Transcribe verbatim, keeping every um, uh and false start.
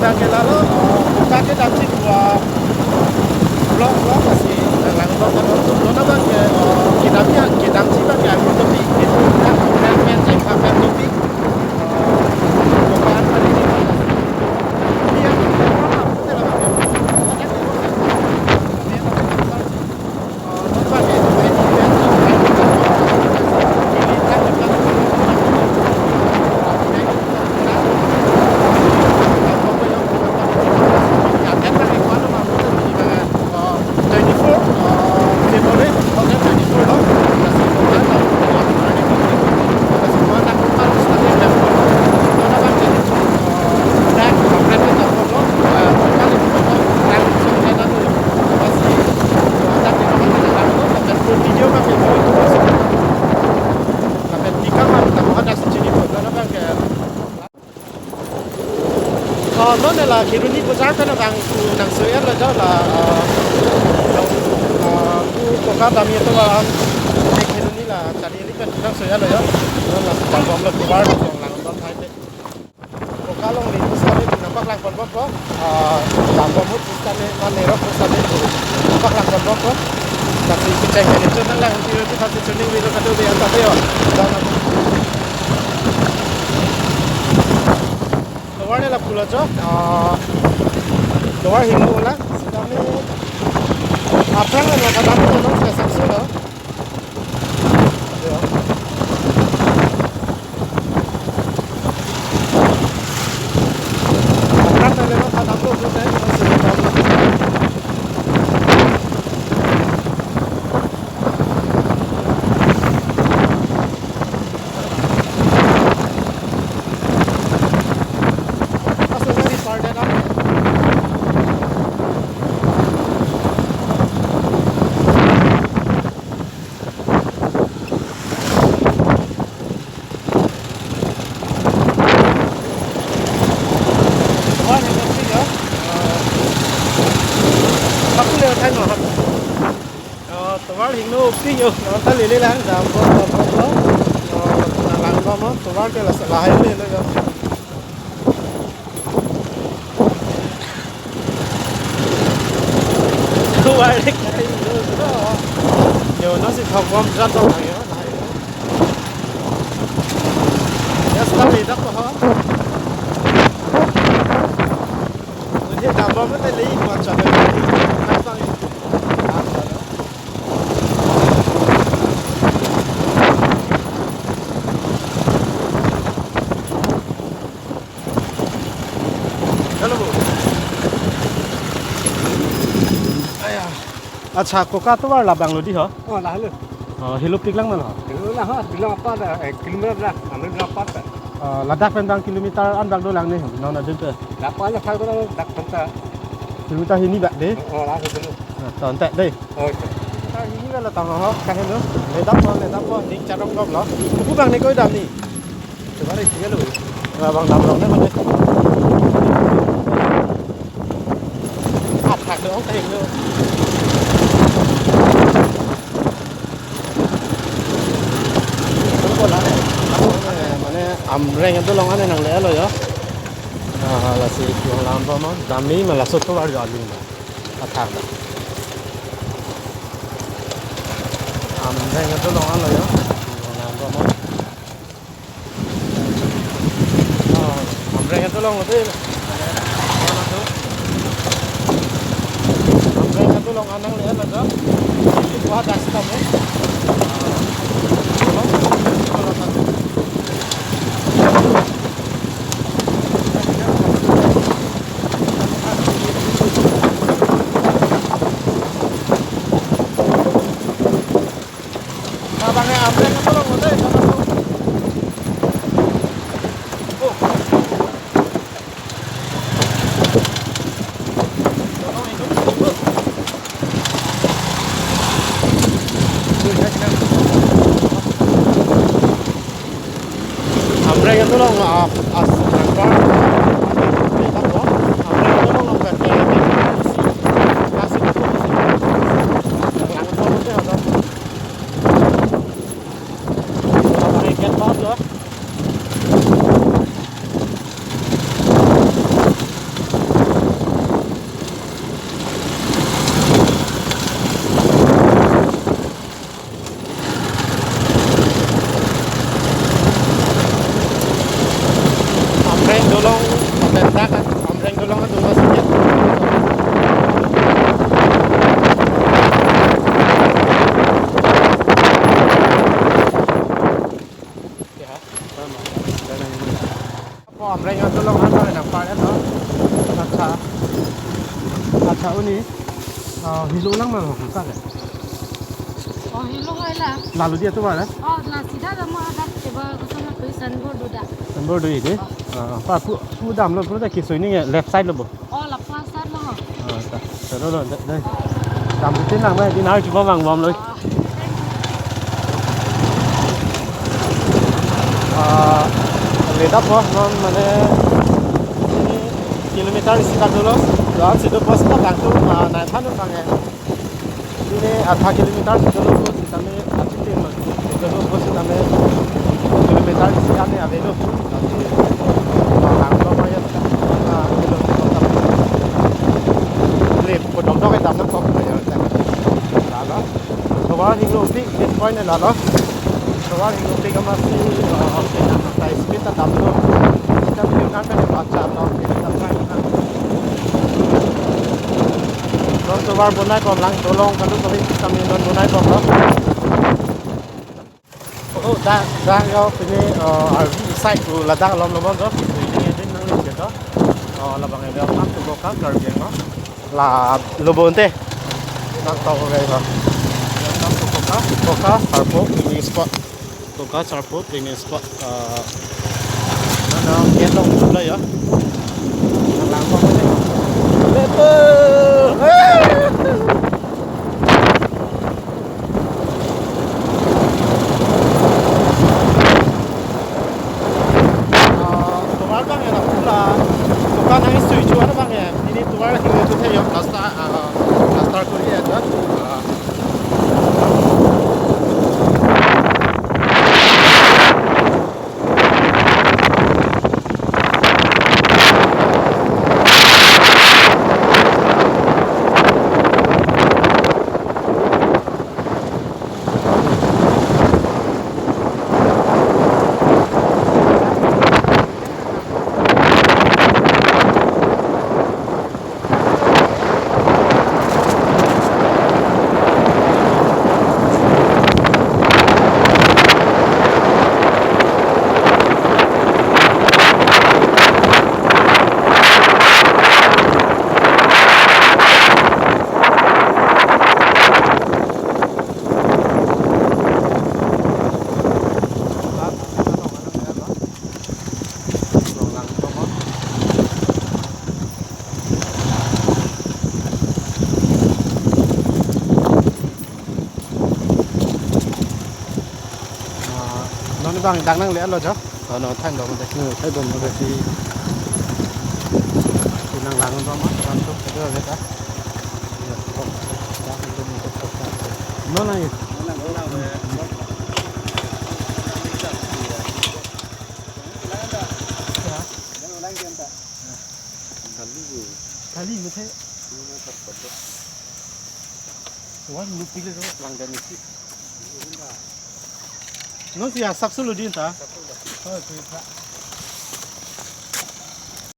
Ke lalo, oh, Koka kedamsi dua blok, blok lasi nang lang blok kan untuk lo na bang ke, oh, kedamsi kedamsi bang ke aku tepi, pen pen jeng pen tepi. Oh, Koka an tadi ni. Iya, Oh, non la Kheroni bojar pen abang ku nang so-et lo jo la, uh, uh, ku Koka damji atovar an Kheroni la Chariali pen nang so-et lo jo. Non la dambom lo, tovar dambom, langdam thai te. Koka along le pusitame nang paklang ponbompo. Ah, dambom ahut pusitame mane rok pusitame nang paklang ponbompo. Lasi kecheng kene chun nang lang tiro tu lasi chuning video kado be anta te yo. Tovar ne lapu lo jo. Ah, tovar hingno lang. Sitame aphrang lo kadam lo, lo sa sakse lo. Oh, tovar hingno pi yo, non ta lele lang, dambom, dambom lo. Oh, nang langdam mo, tovar ke la lahai lele lo yo. Tovar ke hingno lo. Yo, non si thokbom jat to yo, lahai lo. Ya, sita le dak ho. Ini dambom te le, macam ni. Hello, bu. Aya. Accha, Koka tovar labang lo di ho? Oh, lahelo. Oh, helopik lang ma lo? Helo la ho, bilang apa da, eh, kilometer da, anu bilang apa da. Oh, ladak pen bang kilometer an bang dolang ne, non adun pe. Dapat aja kalau dak pen ta. Kilometer hini bak de? Oh, lahelo. Nah, tontek de. Oh, iya. Kilometer hini bak lo tang ho, kahe lo. Ledam ho, ledam ho, ning charong dok lo. Buku bang ne koi dam ni. Coba deh, dia lo. Nah, bang dam lo ne mane. Athak dong kahe lo. Eh, mane Amreng adolong an nang le lo yo. Ah, lasi langdam ma, damji ma laso tovar jo aling ma. Athak ma. Amreng adolong an lo yo. Langdam ma. Oh, Amreng adolong lo te. Amreng adolong an nang le lo jo. Ini kuah das kamu. Abang ya, Amreng adolong lo te. Oh. Amreng adolong, ah, as, nangkar. Amreng adolong, nangkar. Abang ikan pas lo. Ko Amreng adolong an nangpar lo. Accha. Accha, uni. Ah, helo lang ma ho ka le. Oh, helo hai la. Lalu dia tu mana? Oh, la sida dah mau ada coba kosong apa signboard dah. Signboard dah ini. Ah, pa pu pu damlo, pu dah kisoi ni left side lo bo. Oh, la pasar lo. Ah, ta. Chalo lo, dai, dai. Damtin nang mai, din har chuba bang bom lo. Ah, thank you. Ah, ledap po, non mane, ini kilometer isi tak dolo. Doan situ pos tak bang tu, ah, nai than bang ya. Ini adha kilometer situ lo, sitame achitin lo. Situ lo, sitame kilometer isi ane ave lo. Tapi, ah, bang tu apa ya, ah, kilometer. Lip, kodok dok dam nang kok ya. Lalo. Tovar hinglopik, check point lalo. Tovar hinglopik amatsi, eh, ta speed ta damlo. Sita video kan pen bacha to, kita try na. Non tovar bonai bom lang, dolong kalu kalu sitame non bonai bomlo. Oh, dak, dak yo pini, eh, R V side pu ladak along lo bom to. Ini din nang lihat to. Oh, labang ini welcome to Boka, Karbi Anglong. La lo bonte. Nang to ko gai to. Welcome to Boka, Boka Sarpo picnic spot. Boka Sarpo picnic spot. Eh, mana gate long lo ya. Nang lang ko ni. Lepo. Ah, tovar bang ya, la pula. Tovar nang istui chuan bang ya. Ini tovar hinglopik ya, plaster, ah, plaster kori ya, ah. Ah, non bang dak nangle lo jo. Oh, non thang dong de. Hmm, thang dong de. Si nang lang dong ma, kan tu kita kita. Non nang. Kali mete. Wan lu pile ro langdan isi. Non si asap sulu din ta. Oh, tu ta.